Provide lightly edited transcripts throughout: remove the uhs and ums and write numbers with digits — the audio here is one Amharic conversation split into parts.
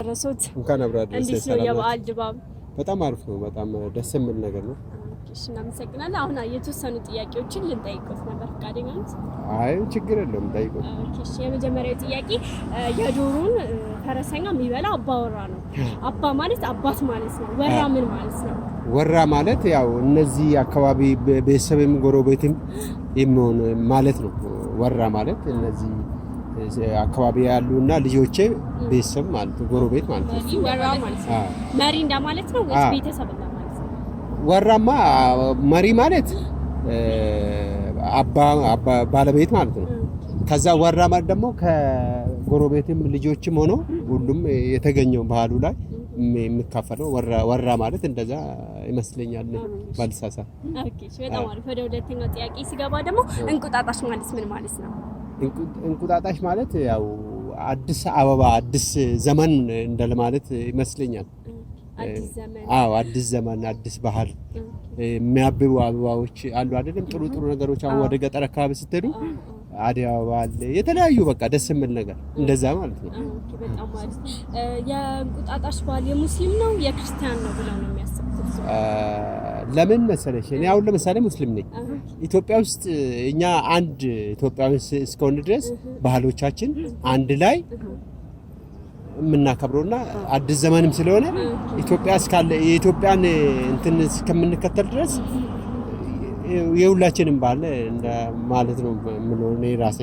አደረሶት። እንኳን አብሮ አደረሰን። እንዴት ነው የበዓል ድባብ? በጣም አሪፍ ነው። በጣም ደስ የሚል ነገር ነው። እሺ፣ እናመሰግናለን። አሁን የተወሰኑ ጥያቄዎችን ልንጠይቅዎት ነበር፣ ፈቃደኛ ነዎት? አይ ችግር የለውም ጠይቁ። Okay፣ እሺ። የመጀመሪያው ጥያቄ የዶሮን ፈረሰኛ የሚበላ አባወራ ነው። አባ ማለት አባት ማለት ነው። ወራ ምን ማለት ነው? ወራ ማለት ያው እነዚህ አካባቢ ቤተሰብም ጎረቤትም የሚሆን ማለት ነው። ወራ ማለት እነዚህ አካባቢ ያሉና ልጆቼ ቤተሰብ ማለት ነው፣ ጎረቤት ማለት ነው። ወራ ማለት ነው። መሪ እንደማለት ነው ወይስ ቤተሰብ እንደማለት ነው? ወራማ መሪ ማለት አባ አባ ባለቤት ማለት ነው። ከዛ ወራ ማለት ደግሞ ከጎረቤትም ልጆችም ሆኖ ሁሉም የተገኘው ባህሉ ላይ የሚካፈለው ወራ ወራ ማለት እንደዛ ይመስለኛል ባልሳሳት። Okay፣ እሺ፣ በጣም አሪፍ። ወደ ሁለተኛው ጥያቄ ሲገባ ደግሞ እንቁጣጣሽ ማለት ምን ማለት ነው? እንቁጣጣሽ ማለት ያው አዲስ አበባ አዲስ ዘመን እንደለማለት ይመስለኛል። አዲስ ዘመን። አዎ አዲስ ዘመን አዲስ ባህል የሚያብቡ አበባዎች አሉ አይደለም? ጥሩ ጥሩ ነገሮች አሁን ወደ ገጠር አካባቢ ስትሄዱ አደይ አበባ አለ፣ የተለያዩ በቃ ደስ የሚል ነገር እንደዛ ማለት ነው። Okay፣ በጣም አሪፍ። የእንቁጣጣሽ በዓል የሙስሊም ነው የክርስቲያን ነው ብለው ነው የሚያስቡት? ለምን መሰለሽ እኔ አሁን ለምሳሌ ሙስሊም ነኝ። ኢትዮጵያ ውስጥ እኛ አንድ ኢትዮጵያዊ እስከሆነ ድረስ ባህሎቻችን አንድ ላይ የምናከብረውና አዲስ ዘመንም ስለሆነ ኢትዮጵያ እስካለ የኢትዮጵያን እንትን እስከምንከተል ድረስ የሁላችንም ባህል እንደ ማለት ነው የምለው እኔ ራሴ።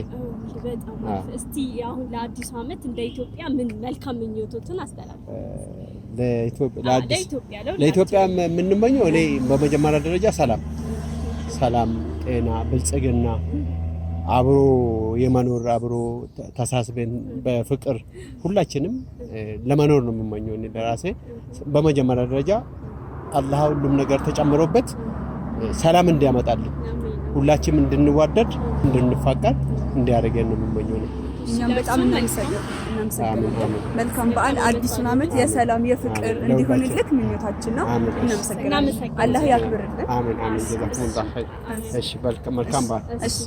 በጣም አሪፍ። እስቲ አሁን ለአዲሱ ዓመት እንደ ኢትዮጵያ ምን መልካም ምኞቶትን አስተላልፉ? ለኢትዮጵያ ለኢትዮጵያ የምንመኘው እኔ በመጀመሪያ ደረጃ ሰላም፣ ሰላም፣ ጤና፣ ብልጽግና፣ አብሮ የመኖር አብሮ ተሳስበን በፍቅር ሁላችንም ለመኖር ነው የምመኘው እኔ ለራሴ። በመጀመሪያ ደረጃ አላህ ሁሉም ነገር ተጨምሮበት ሰላም እንዲያመጣልን ሁላችንም እንድንዋደድ እንድንፋቀር እንዲያደርገን ነው የምመኘው ነው። እኛም በጣም እናመሰግናለን። መልካም በዓል፣ አዲሱን ዓመት የሰላም የፍቅር እንዲሆንልክ ምኞታችን ነው። እናመሰግናለን። አላህ ያክብርልን። አሜን አሜን። ጀዛኩሙላህ ኸይር። እሺ መልካም በዓል። እሺ።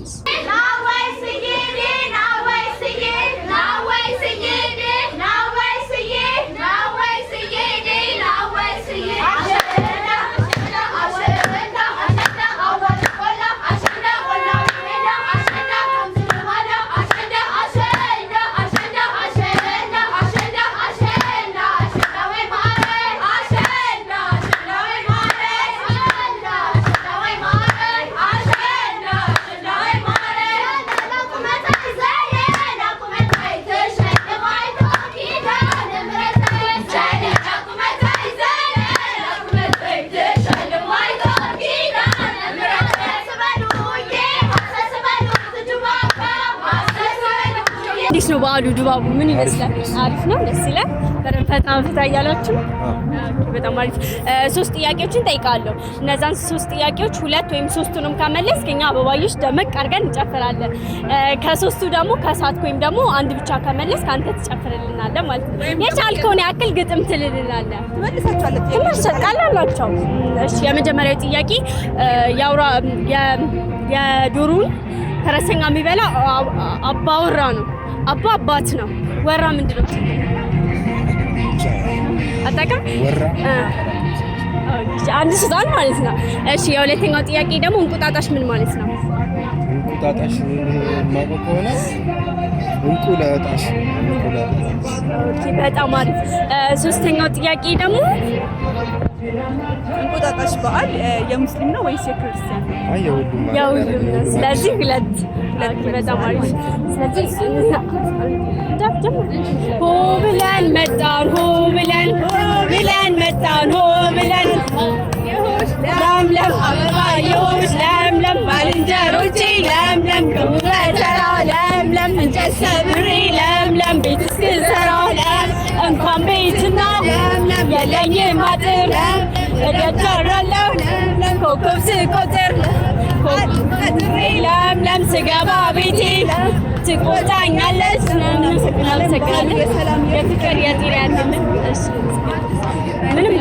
እንዴት ነው በዓሉ? ድባቡ ምን ይመስላል? አሪፍ ነው፣ ደስ ይላል። እየጨፈርን ፈታ ፈታ እያላችሁ። Okay፣ በጣም አሪፍ። ሶስት ጥያቄዎችን ጠይቃለሁ። እነዛን ሶስት ጥያቄዎች ሁለት ወይም ሶስቱንም ከመለስክ እኛ አበባዮሽ ደመቅ አድርገን እንጨፍራለን። ከሶስቱ ደግሞ ከሳትክ ወይም ደግሞ አንድ ብቻ ከመለስክ አንተ ትጨፍርልናለህ ማለት ነው። የቻልከውን ያክል ግጥም ትልልናለህ። ትመልሳቸዋለህ? ትምህርት ቀላል ናቸው። እሺ፣ የመጀመሪያው ጥያቄ የአውራ የዶሮን ፈረሰኛ የሚበላ አባወራ ነው። አባ አባት ነው። ወራ ምንድን ነው? አታውቅም? ወራ። አንድ ስጣን ማለት ነው። እሺ፣ የሁለተኛው ጥያቄ ደግሞ እንቁጣጣሽ ምን ማለት ነው? እንቁጣጣሽ የማውቀው ከሆነ እንቁላጣሽ እንቁላጣሽ። Okay፣ በጣም አሪፍ። ሶስተኛው ጥያቄ ደግሞ እንቁጣጣሽ በዓል የሙስሊም ነው ወይስ የክርስቲያን ነው? አይ፣ የሁሉም። የሁሉም ነው። ስለዚህ ሁለት። Okay፣ በጣም አሪፍ። ስለዚህ ሆ ብለን መጣን፣ ሆ ብለን፣ ሆ ብለን መጣን፣ ሆ ብለን፣ ለምለም አበባየሆሽ፣ ለምለም ባልንጀሮቼ፣ ለምለም ግቡ በተራ፣ ለምለም እንጨት ሰብሬ፣ ለምለም ቤት እስክሰራ፣ እንኳን ቤትና ለምለም የለኝም አጥር፣ እደጀራለሁ ኮከብ ስቆጥር፣ ቆጥሬ ለምለም ስገባ ቤቴ ትቆጣኛለች። እናመሰግናለን። የፍቅር የጤና ያድልን። እሺ፣ ምንም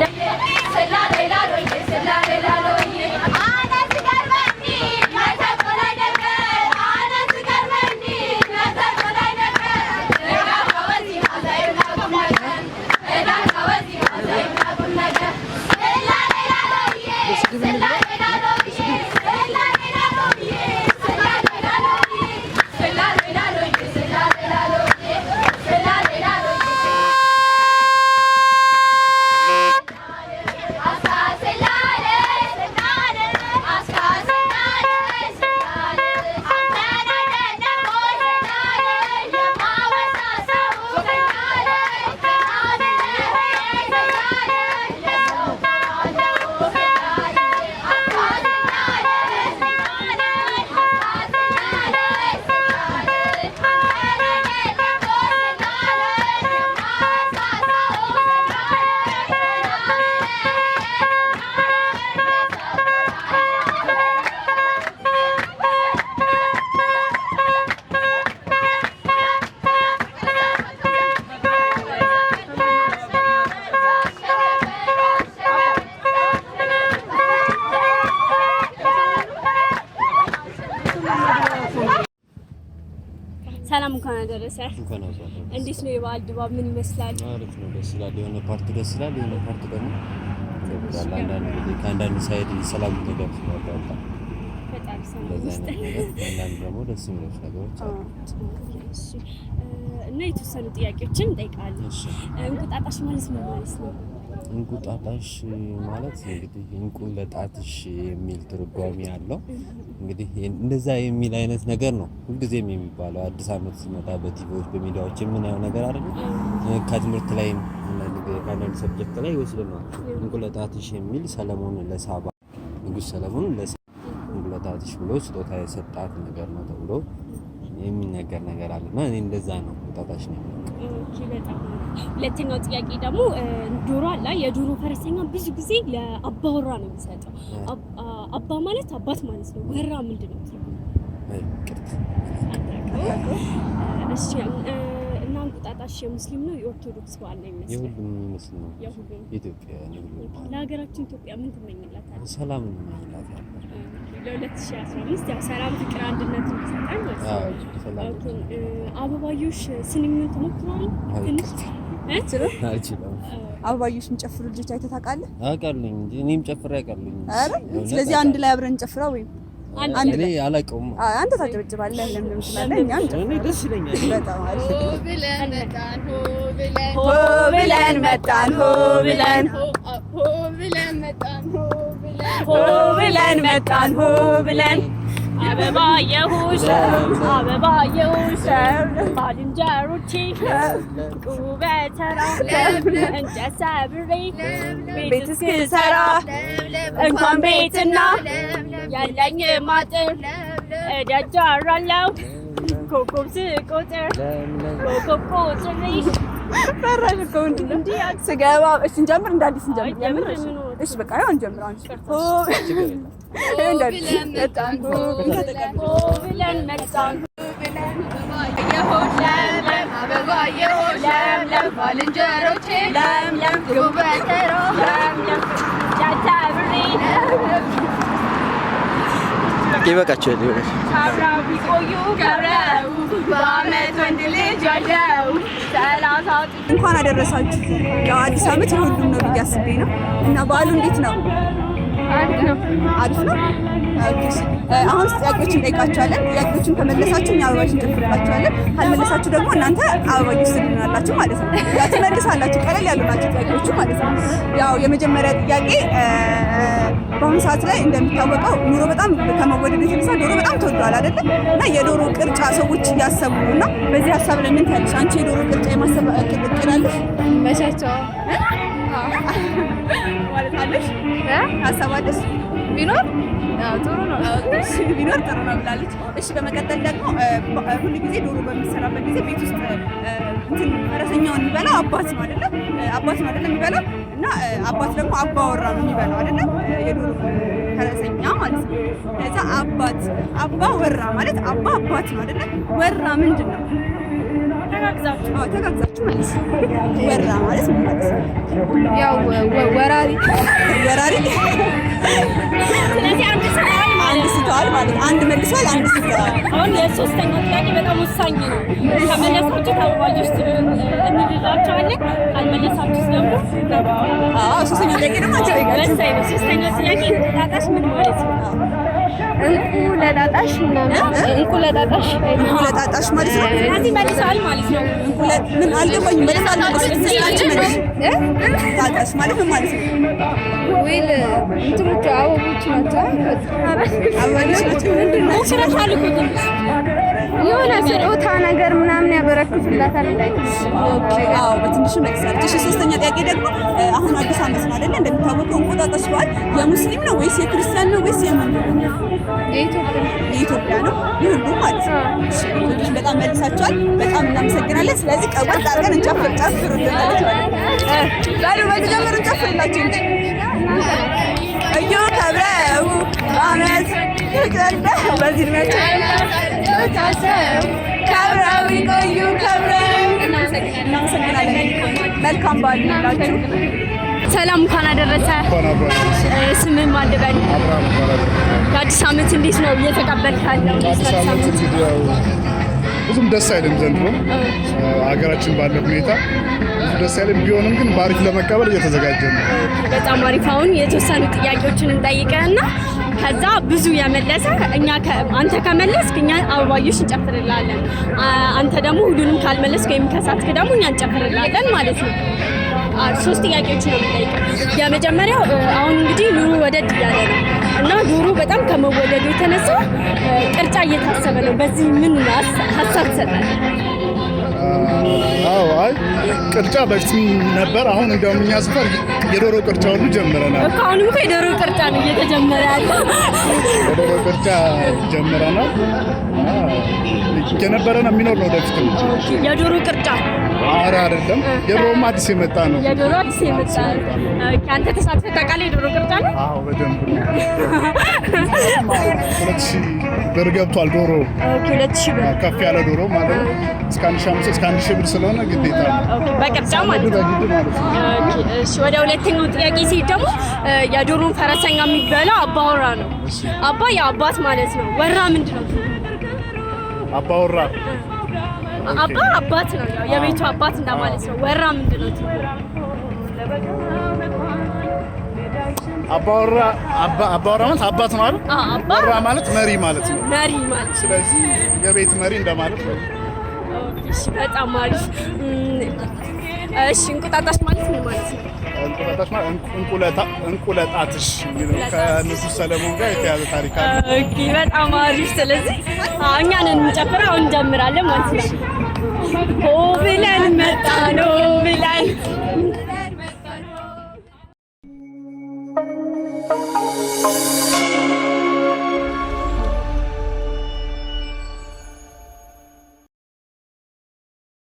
ሰላም፣ እንኳን አደረሰ። እንኳን አብሮ አደረሰን። እንዴት ነው የበዓል ድባብ ምን ይመስላል? አሪፍ ነው፣ ደስ ይላል። የሆነ part ደስ ይላል፣ የሆነ part ደግሞ ይከብዳል። አንዳንድ ጊዜ ከአንዳንድ side ሰላም ነገር ስለሚያጣ ፈጣሪ ሰላም እንደዛ ይስጥ። አይነት ነገር፣ አንዳንድ ደግሞ ደስ የሚሉት ነገሮች አሉ። እሺ፣ እና የተወሰኑ ጥያቄዎችን እንጠይቃለን። እሺ። እንቁጣጣሽ ማለት ምን ማለት ነው? እንቁጣጣሽ ማለት እንግዲህ እንቁ ለጣትሽ የሚል ትርጓሜ አለው። እንግዲህ እንደዛ የሚል አይነት ነገር ነው ሁልጊዜም የሚባለው። አዲስ ዓመት ሲመጣ በቲቪዎች በሚዲያዎች የምናየው ነገር አይደለም። ከትምህርት ላይም አንዳንድ ጊዜ ከአንዳንድ subject ላይ ይወስደናል። እንቁ ለጣትሽ የሚል ሰለሞን ለሳባ፣ ንጉስ ሰለሞን ለሳባ እንቁ ለጣትሽ ብሎ ስጦታ የሰጣት ነገር ነው ተብሎ የሚነገር ነገር አለና እኔ እንደዛ ነው እንቁጣጣሽ ነው የማውቀው። Okay፣ በጣም አሪፍ። ሁለተኛው ጥያቄ ደግሞ ዶሮ አለ። የዶሮ ፈረሰኛ ብዙ ጊዜ ለአባወራ ነው የሚሰጠው። አባ ማለት አባት ማለት ነው። ወራ ምንድን ነው ትርጉሙ? አይ፣ ይቅርታ። እሺ፣ እና እንቁጣጣሽ የሙስሊም ነው የኦርቶዶክስ በዓል ነው የሚመስለው? የሁሉም የሚመስል ነው። የሁሉም። ኢትዮጵያውያን የሁሉም በዓል። ለሀገራችን ኢትዮጵያ ምን ትመኝላታለህ? ሰላም እንመኝላታለን። ለ2015 ያው ሰላም፣ ፍቅር፣ አንድነት እንዲሰጠን ማለት ነው። አዎ፣ ሰላም። Okay፣ አበባዮሽ ስንኙን ትሞክራለህ? አይ፣ ትንሽ እ? አልችልም። አበባዮሽ የሚጨፍሩ ልጆች አይተህ ታውቃለህ? አውቃለሁኝ እንጂ እኔም ጨፍሬ አውቃለሁኝ። ኧረ፣ ስለዚህ አንድ ላይ አብረን እንጨፍራ ወይም አንድ እኔ አላውቀውም። አንተ ታጨበጭባለህ፣ ለምለም ትላለህ፣ እኛ እኔ ደስ ይለኛል። በጣም አሪፍ። ሆ ብለን መጣን፣ ሆ ብለን፣ ሆ ብለን መጣን፣ ሆ ብለን፣ ሆ ብለን መጣን፣ ሆ ብለን፣ ሆ ብለን መጣን፣ ሆ ብለን፣ አበባ የሆሽ፣ አበባ የሆሽ፣ ባልንጀሮቼ ቁሙ በተራ፣ እንጨት ሰብሬ ቤት እስክሰራ፣ እንኳን ቤትና ያለኝ ማጥር፣ እደጃራለሁ ኮከብ ስቆጥር፣ ኮከብ ቆጥሬ ፈራሽ እኮ ምንድን ነው? ስገባ እሺ፣ እንጀምር፣ እንደ አዲስ እንጀምር። የምር እሺ፣ እሺ፣ በቃ ያው እንጀምር። አሁን ሆ እንደ አዲስ መጣን። ሆ ሆ ብለን መጣን። አበባየሆሽ ለምለም ባልንጀሮቼ ለምለም ግቡ በተራ ለምለም ጃጃብሬ ይበቃቸዋል፣ ይበቃቸዋል። አብረው ቢቆዩ ከብረው በአመት ወንድ ልጅ ወልደው 30 እንኳን አደረሳችሁ። ያው አዲስ ዓመት የሁሉም ነው ብዬ አስቤ ነው። እና በዓሉ እንዴት ነው? አሪፍ ነው። አሪፍ ነው። Okay፣ እሺ። አሁን ጥያቄዎችን እንጠይቃችኋለን። ጥያቄዎችን ከመለሳችሁ እኛ አበባዎች እንጨፍርላችኋለን። ካልመለሳችሁ ደግሞ እናንተ አበባዎች ትሉናላችሁ ማለት ነው። ያው ትመልሳላችሁ። ቀለል ያሉ ናቸው ጥያቄዎቹ ማለት ነው። ያው የመጀመሪያ ጥያቄ በአሁኑ ሰዓት ላይ እንደሚታወቀው ኑሮ በጣም ከመወደዱ የተነሳ ዶሮ በጣም ተወዷል አይደለ? እና የዶሮ ቅርጫ ሰዎች እያሰቡ ነው። እና በዚህ ሀሳብ ላይ ምን ትያለሽ አንቺ? የዶሮ ቅርጫ የማሰብ እቅድ አለሽ? መቻቸው ማለት አለሽ? ሀሳብ አለሽ? ቢኖር ጥሩ ነው። እሺ፣ ቢኖር ጥሩ ነው ብላለች። እሺ፣ በመቀጠል ደግሞ ሁሉ ጊዜ ዶሮ በሚሰራበት ጊዜ ቤት ውስጥ እንትን ፈረሰኛውን የሚበላው አባት ነው አይደለ? አባት ነው አይደለ የሚበላው? እና አባት ደግሞ አባወራ ነው የሚበላው አይደለ? የዶሮ ፈረሰኛ ማለት ነው። ከዛ አባት አባ ወራ ማለት አባ አባት ነው አይደለ? ወራ ምንድን ነው? ተጋግዛችሁ አዎ፣ ተጋግዛችሁ ማለት ነው። ወራ ማለት ምን ማለት ነው? ያው ወራሪ ወራሪ። ስለዚህ አንድ ስተዋል አንድ ማለት ነው። ስተዋል ማለት አንድ መልሷል፣ አንድ ስተዋል። አሁን የሶስተኛው ጥያቄ በጣም ወሳኝ ነው። ከመለሳችሁ አበባዮች እንልላቸዋለን፣ ካልመለሳችሁ ደግሞ አዎ፣ ሶስተኛው ጥያቄ ደግሞ አንቺ ጠይቃችሁ። ወሳኝ ነው። ሶስተኛው ጥያቄ እንቁጣጣሽ ምን ማለት ነው? እንቁ ለጣጣሽ ምናምን እንቁ ለጣጣሽ እንቁ ለጣጣሽ ማለት ነው። ስለዚህ መልሰዋል ማለት ነው። ምን አልገባኝም። በደንብ አልመለስኩም። እስኪ አንቺ መልሽ። ጣጣሽ ማለት ምን ማለት ነው? ወይል እንትኖቹ አበቦች ናቸው። አበባዎች ናቸው። ምንድን ናቸው? ሞክረሻል እኮ ትንሽ። የሆነ ስጦታ ነገር ምናምን ያበረክቱላታል። Okay፣ አዎ፣ በትንሹ መልሳለች። እሺ፣ ሶስተኛ ጥያቄ ደግሞ አሁን አዲስ ዓመት ነው አይደለ? እንደሚታወቀው እንቁጣጣሽ በዓል የሙስሊም ነው ወይስ የክርስቲያን ነው ወይስ የምንድን ነው? የኢትዮጵያ የኢትዮጵያ ነው፣ የሁሉም ማለት ነው። እሺ፣ ልጆች በጣም መልሳቸዋል። በጣም እናመሰግናለን። ስለዚህ ቀወጥ አድርገን እንጨፍር፣ ጨፍሩልን አለች ማለት ነው። ዛሬ በተጀመሩ እንጨፍርላችሁ እንጂ እዩ ከብረው በአመት ፍቅር በዚህ እድሜያቸው ከብረው ይቆዩ ከብረው። እናመሰግናለን። መልካም በዓል ይሁንላችሁ። ሰላም፣ እንኳን አደረሰ። ስምህ ማን ልበል? አብርሃም እባላለሁ። የአዲስ ዓመት እንዴት ነው እየተቀበልክ ያለው? አዲስ ዓመት እንግዲህ ያው ብዙም ደስ አይልም ዘንድሮ ሀገራችን ባለ ሁኔታ ብዙ ደስ አይልም። ቢሆንም ግን በአሪፍ ለመቀበል እየተዘጋጀ ነው። በጣም አሪፍ። አሁን የተወሰኑ ጥያቄዎችን እንጠይቅህና ከዛ ብዙ የመለሰ እኛ አንተ ከመለስክ እኛ አበባዮሽ እንጨፍርልሃለን። አንተ ደግሞ ሁሉንም ካልመለስክ ወይም ከሳትክ ደግሞ እኛ እንጨፍርልሃለን ማለት ነው። ሶስት ጥያቄዎች ነው የምንጠይቀው። የመጀመሪያው አሁን እንግዲህ ኑሮ ወደድ እያለ ነው እና ዶሮ በጣም ከመወደዱ የተነሳ ቅርጫ እየታሰበ ነው። በዚህ ምን ሀሳብ ትሰጣለህ? አዎ፣ አይ ቅርጫ በፊትም ነበር። አሁን እንዲያውም እኛ ሰፈር የዶሮ ቅርጫ ሁሉ ጀምረናል። እኮ አሁንም እኮ የዶሮ ቅርጫ ነው እየተጀመረ ያለው። የዶሮ ቅርጫ ጀምረናል እና የነበረ ነው የሚኖር ነው ወደፊትም። የዶሮ ቅርጫ ኧረ አይደለም፣ የዶሮም አዲስ የመጣ ነው። የዶሮ አዲስ የመጣ ነው። Okay፣ አንተ ተሳትፈህ ታውቃለህ የዶሮ ቅርጫ ነው? አዎ፣ በደንብ ነው። 2000 ብር ገብቷል ዶሮ። Okay፣ 2000 ብር። ከፍ ያለ ዶሮ ማለት ነው። እስከ 1500 እስከ 1000 ብር ስለሆነ ግዴታ ነው። Okay፣ በቅርጫ ማለት ነው። በግድ ማለት ነው። Okay፣ እሺ፣ ወደ ሁለተኛው ጥያቄ ሲሄድ ደግሞ የዶሮን ፈረሰኛ የሚበላው አባወራ ነው። አባ የአባት ማለት ነው። ወራ ምንድን ነው? አባወራ አባ አባት ነው፣ ያው የቤቱ አባት እንደማለት ነው። ወራ ምንድን ነው? አባወራ አባወራ ማለት አባት ነው አይደል? አባ ወራ ማለት መሪ ማለት ነው። መሪ ማለት። ስለዚህ የቤት መሪ እንደማለት ነው። እሺ፣ በጣም አሪፍ። እሺ፣ እንቁጣጣሽ ማለት ምን ማለት ነው? እንቁጣጣሽ ማለት እንቁለጣትሽ የሚለው ከንጉሥ ሰለሞን ጋር የተያዘ ታሪክ አለ። Okay፣ በጣም አሪፍ። ስለዚህ እኛ ነን የምንጨፍረው፣ አሁን እንጀምራለን ማለት ነው። ሆ ብለን መጣን፣ ሆ ብለን